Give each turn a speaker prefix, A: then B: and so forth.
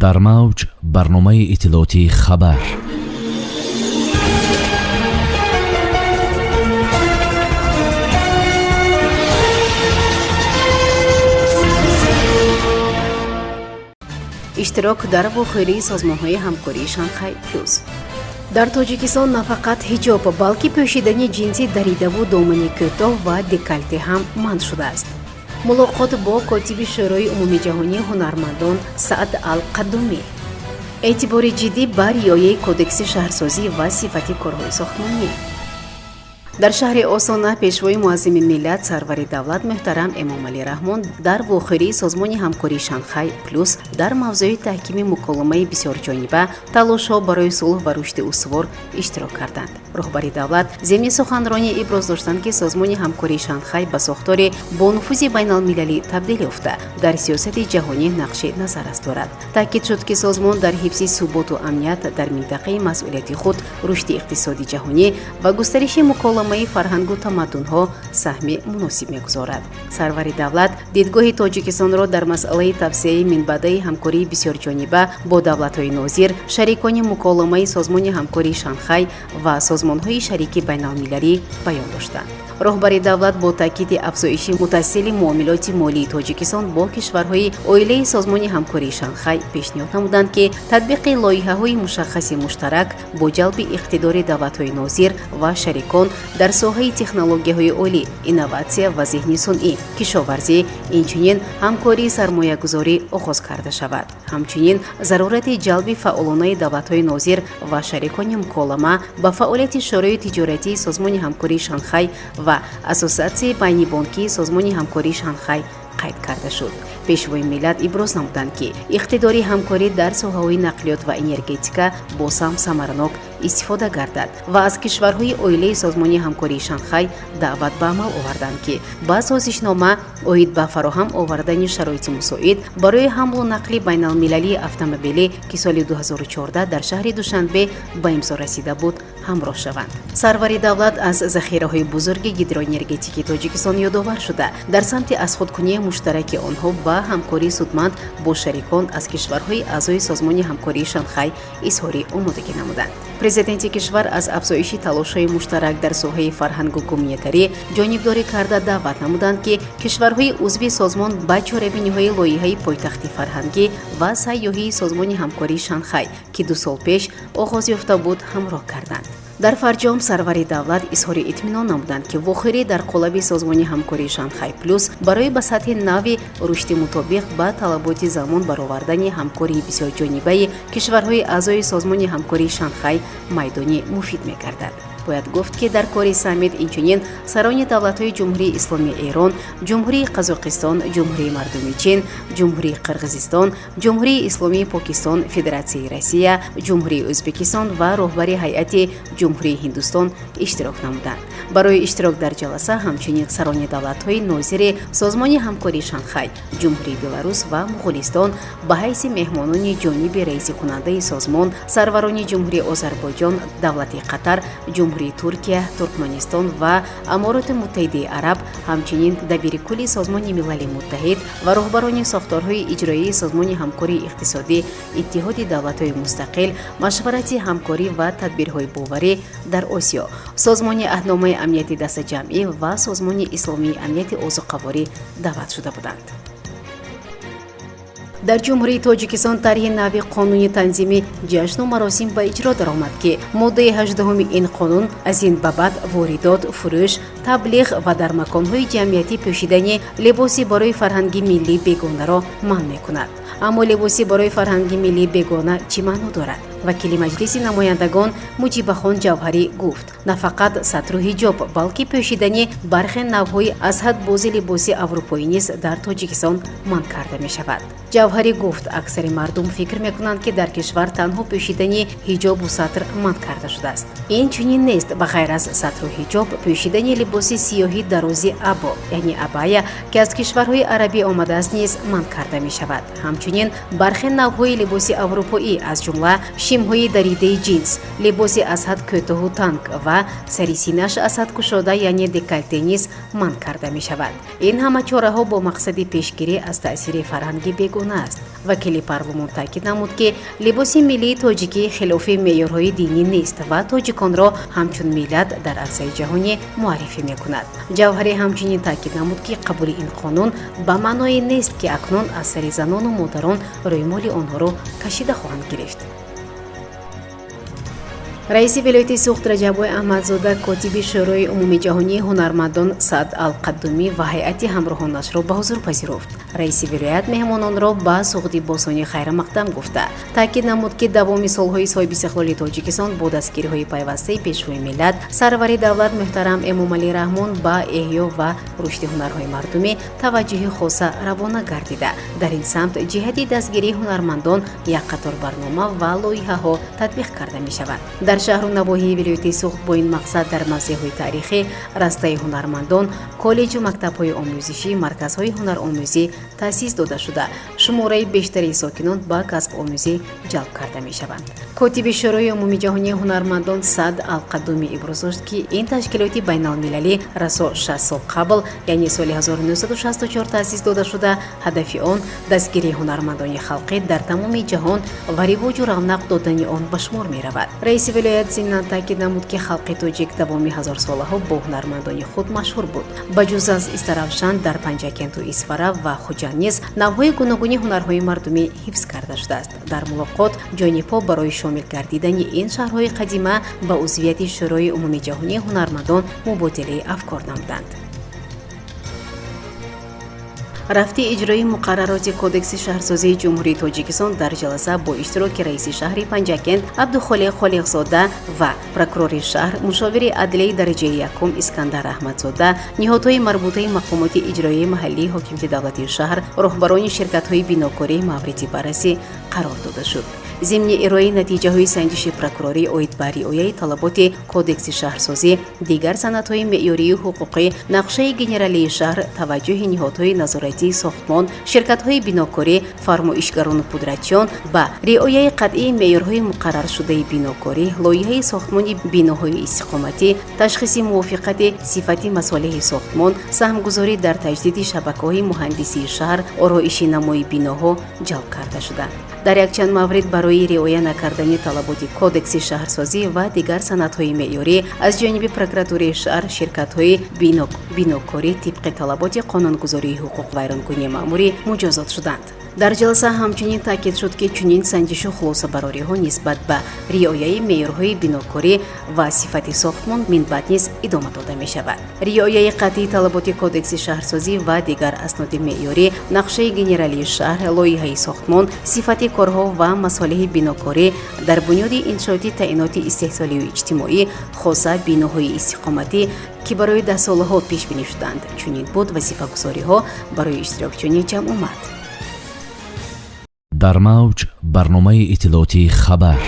A: Дар мавҷ барномаи иттилоотии «Хабар».
B: Иштирок дар вохӯрии созмонҳои ҳамкории «Шанхай Плюс». Дар Тоҷикистон на фақат ҳиҷоб, балки пӯшидани ҷинси даридаву домани кӯтоҳ ва декольте ҳам манъ шудааст. Мулоқот бо котиби Шӯрои умумиҷаҳонии ҳунармандон Саад Ал Қаддумӣ. Эътибори ҷиддӣ ба риояи кодекси шаҳрсозӣ ва сифати корҳои сохтмонӣ. Дар шаҳри Остона Пешвои муаззими миллат, сарвари давлат муҳтарам Эмомалӣ Раҳмон дар вохӯрии созмони ҳамкории «Шанхай Плюс» дар мавзӯи таҳкими муколламаи бисёрҷониба, талошҳо барои сулҳ ва рушди устувор иштирок карданд. Роҳбари давлат зимни суханронӣ иброз доштанд, ки созмони ҳамкории Шанхай ба сохтори бонуфузи байналмилалӣ табдил ёфта, дар сиёсати ҷаҳонӣ нақши назаррас дорад. Таъкид шуд, ки созмон дар ҳифзи суботу амният дар минтақаи масъулияти худ, рушди иқтисоди ҷаҳонӣ ва густариши муколламаи фарҳангу тамаддунҳо саҳми муносиб мегузорад. Сарвари давлат дидгоҳи Тоҷикистонро дар масъалаи тавсеаи минбаъдаи ҳамкории бисёрҷониба бо давлатҳои нозир, шарикони муколламаи созмони ҳамкории Шанхай ва созмонҳои шарики байналмилалӣ баён доштанд. Роҳбари давлат бо таъкиди афзоиши мутасили муомилоти молии Тоҷикистон бо кишварҳои оилаи созмони ҳамкории Шанхай пешниҳод намуданд, ки татбиқи лоиҳаҳои мушаххаси муштарак бо ҷалби иқтидори давлатҳои нозир ва шарикон дар соҳаи технологияҳои олӣ, инноватсия ва зеҳни сунъӣ, кишоварзӣ, инчунин ҳамкории сармоягузорӣ оғоз карда шавад. Ҳамчунин зарурати ҷалби фаъолонаи давлатҳои нозир ва шарикони муколлама ба фаъолияти Шӯрои тиҷоратии созмони ҳамкории Шанхай ва Ассотсиатсияи байнибонкии созмони ҳамкории Шанхай қайд карда шуд. Пешвои миллат иброз намуданд, ки иқтидори ҳамкорӣ дар соҳаҳои нақлиёт ва энергетика боз ҳам самаранок истифода гардад ва аз кишварҳои оилаи созмони ҳамкории Шанхай даъват ба амал оварданд, ки ба созишнома оид ба фароҳам овардани шароити мусоид барои ҳамлу нақли байналмилалии автомобилӣ, ки соли 2014 дар шаҳри Душанбе ба имзо расида буд, ҳамроҳ шаванд. Сарвари давлат аз захираҳои бузурги гидроэнергетикии Тоҷикистон ёдовар шуда, дар самти азхудкунии муштараки онҳо ба ҳамкории судманд бо шарикон аз кишварҳои аъзои созмони ҳамкории Шанхай изҳори омодагӣ намуданд. Президенти кишвар аз афзоиши талошҳои муштарак дар соҳаи фарҳангу гуманитарӣ ҷонибдорӣ карда, даъват намуданд, ки кишварҳои узви созмон ба чорабиниҳои лоиҳаи пойтахти фарҳангӣ ва сайёҳии созмони ҳамкории Шанхай, ки 2 сол пеш оғоз ёфта буд, ҳамроҳ карданд. Дар фарҷом сарвари давлат изҳори итминон намуданд, ки вохӯрӣ дар қолаби созмони ҳамкории Шанхай Плюс барои ба сатҳи нави рушди мутобиқ ба талаботи замон баровардани ҳамкории бисёрҷонибаи кишварҳои аъзои созмони ҳамкории Шанхай майдони муфид мегардад. Бояд гуфт, ки дар кори саммит инчунин сарони давлатҳои Ҷумҳурии Исломии Эрон, Ҷумҳурии Қазоқистон, Ҷумҳурии Мардумии Чин, Ҷумҳурии Қирғизистон, Ҷумҳурии Исломии Покистон, Федератсияи Россия, Ҷумҳурии Ӯзбекистон ва роҳбари ҳайати Ҷумҳурии Ҳиндустон иштирок намуданд. Барои иштирок дар ҷаласа ҳамчунин сарони давлатҳои нозири созмони ҳамкории Шанхай, Ҷумҳурии Беларус ва Муғулистон ба ҳайси меҳмонони ҷониби раисикунандаи созмон, сарварони Ҷумҳурии Озарбойҷон, Давлати Қатар, Ҷумҳурии Туркия, Туркманистон ва Амороти Муттаҳидаи Араб, ҳамчунин дабири кулли Созмони Милали Муттаҳид ва роҳбарони сохторҳои иҷроии Созмони ҳамкории иқтисодӣ, Иттиҳоди давлатҳои мустақил, Машварати ҳамкорӣ ва тадбирҳои боварӣ дар Осиё, Созмони Аҳдномаи амнияти дастаҷамъӣ ва Созмони Исломии амнияти озуқаворӣ даъват шуда буданд. Дар Ҷумҳурии Тоҷикистон тарҳи нави қонуни танзими ҷашну маросим ба иҷро даромад, ки моддаи 18-уми ин қонун аз ин ба баъд воридот, фурӯш, таблиғ ва дар маконҳои ҷамъиятӣ пӯшидани либоси барои фарҳанги миллии бегонаро манъ мекунад. Аммо либоси барои фарҳанги миллии бегона чӣ маъно дорад? Вакили Маҷлиси намояндагон Муҷибахон Ҷавҳарӣ гуфт, на фақат сатру ҳиҷоб, балки пӯшидани бархе навъҳои аз ҳад бози либоси аврупоӣ низ дар Тоҷикистон манъ карда мешавад. Ҷавҳарӣ гуфт, аксари мардум фикр мекунанд, ки дар кишвар танҳо пӯшидани ҳиҷобу сатр манъ карда шудааст. Ин чунин нест. Ба ғайр аз сатру ҳиҷоб, пӯшидани либоси сиёҳи дарози або, яъне абая, ки аз кишварҳои арабӣ омадааст, низ манъ карда мешавад. Ҳамчунин бархе навъҳои либоси аврупоӣ, аз ҷумла шимҳои даридаи ҷинс, либоси аз ҳад кӯтоҳу танг ва сари синаш аз ҳад кушода, яъне декольте низ Манъ карда мешавад. Ин ҳама чораҳо бо мақсади пешгирӣ аз таъсири фарҳанги бегона аст. Вакили парлумон таъкид намуд, ки либоси миллии тоҷикӣ хилофи меъёрҳои динӣ нест ва тоҷиконро ҳамчун миллат дар арсаи ҷаҳонӣ муаррифӣ мекунад. Ҷавҳарӣ ҳамчунин таъкид намуд, ки қабули ин қонун ба маъное нест, ки акнун аз сари занону модарон рӯймоли онҳоро кашида хоҳанд гирифт. Раиси вилояти Суғд Раҷаббой Аҳмадзода котиби Шӯрои умумиҷаҳонии ҳунармандон Саад Алқаддумӣ ва ҳайати ҳамроҳонашро ба ҳузур пазируфт. Раиси вилоят меҳмононро ба Суғди бостонӣ хайрамақдам гуфта, таъкид намуд, ки давоми солҳои соҳибистиқлоли Тоҷикистон бо дастгириҳои пайвастаи Пешвои миллат, Сарвари давлат муҳтарам Эмомалӣ Раҳмон ба эҳё ва рушди ҳунарҳои мардумӣ таваҷҷӯҳи хоса равона гардида, дар ин самт ҷиҳати дастгирии ҳунармандон як қатор барнома ва лоиҳаҳо татбиқ карда мешавад. Дар шаҳру навоҳии вилояти Суғд бо ин мақсад дар мавзеъҳои таърихӣ, растаи ҳунармандон, коллеҷу мактабҳои омӯзишӣ, марказҳои ҳунаромӯзӣ таъсис дода шуда, шумораи бештари сокинон ба касбомӯзӣ ҷалб карда мешаванд. Котиби Шӯрои умумиҷаҳонии ҳунармандон Саад Алқаддумӣ иброз дошт, ки ин ташкилоти байналмилалӣ расо 60 сол қабл, яъне соли 1964 таъсис дода шуда, ҳадафи он дастгирии ҳунармандони халқӣ дар тамоми ҷаҳон ва ривоҷу равнақ додани он ба шумор меравад. Раиси вилоят зимнан таъкид намуд, ки халқи тоҷик давоми ҳазорсолаҳо бо ҳунармандони худ машҳур буд. Ба ҷуз аз Истаравшан, дар Панҷакенту Исфара ва Хуҷанд низ навъҳои гуногуни ҳунарҳои мардумӣ ҳифз карда шудааст. Дар мулоқот ҷонибҳо барои шомил гардидани ин шаҳрҳои қадима ба узвияти Шӯрои умумиҷаҳонии ҳунармандон мубодилаи афкор намуданд. Рафти иҷрои муқаррароти Кодекси шаҳрсозии Ҷумҳурии Тоҷикистон дар ҷаласа бо иштироки раиси шаҳри Панҷакент Абдухолиқ Холиқзода ва прокурори шаҳр, мушовири адлияи дараҷаи якум Искандар Аҳмадзода, ниҳодҳои марбутаи мақомоти иҷроияи маҳаллии ҳокимияти давлатии шаҳр, роҳбарони ширкатҳои бинокорӣ мавриди баррасӣ қарор дода шуд. Зимни ироаи натиҷаҳои санҷиши прокурорӣ оид ба риояи талаботи Кодекси шаҳрсозӣ, дигар санадҳои меъёрию ҳуқуқӣ, нақшаи генералии шаҳр, таваҷҷӯҳи ниҳодҳои назоратии сохтмон, ширкатҳои бинокорӣ, фармоишгарону пудратчиён ба риояи қатъии меъёрҳои муқарраршудаи бинокорӣ, лоиҳаи сохтмони биноҳои истиқоматӣ, ташхиси мувофиқати сифати масолеҳи сохтмон, саҳмгузорӣ дар таҷдиди шабакаҳои муҳандисии шаҳр, ороиши намои биноҳо ҷалб карда шуданд. Дар якчанд маврид барои риоя накардани талаботи Кодекси шаҳрсозӣ ва дигар санадҳои меъёрӣ аз ҷониби прокуратураи шаҳр ширкатҳои бинокорӣ тибқи талаботи қонунгузории ҳуқуқвайронкунии маъмурӣ муҷозот шуданд. Дар ҷаласа ҳамчунин таъкид шуд, ки чунин санҷишу хулосабарориҳо нисбат ба риояи меъёрҳои бинокорӣ ва сифати сохтмон минбаъд низ идома дода мешавад. Риояи қатъии талаботи Кодекси шаҳрсозӣ ва дигар асноди меъёрӣ, нақшаи генералии шаҳр, лоиҳаи сохтмон, сифати корҳо ва масолеҳи бинокорӣ дар бунёди иншооти таъиноти истеҳсолию иҷтимоӣ, хоса биноҳои истиқоматӣ, ки барои даҳсолаҳо пешбинӣ шуданд, чунин буд вазифагузориҳо барои иштирокчиёни ҷамъомад.
A: Дар мавҷ барномаи иттилоотии «Хабар».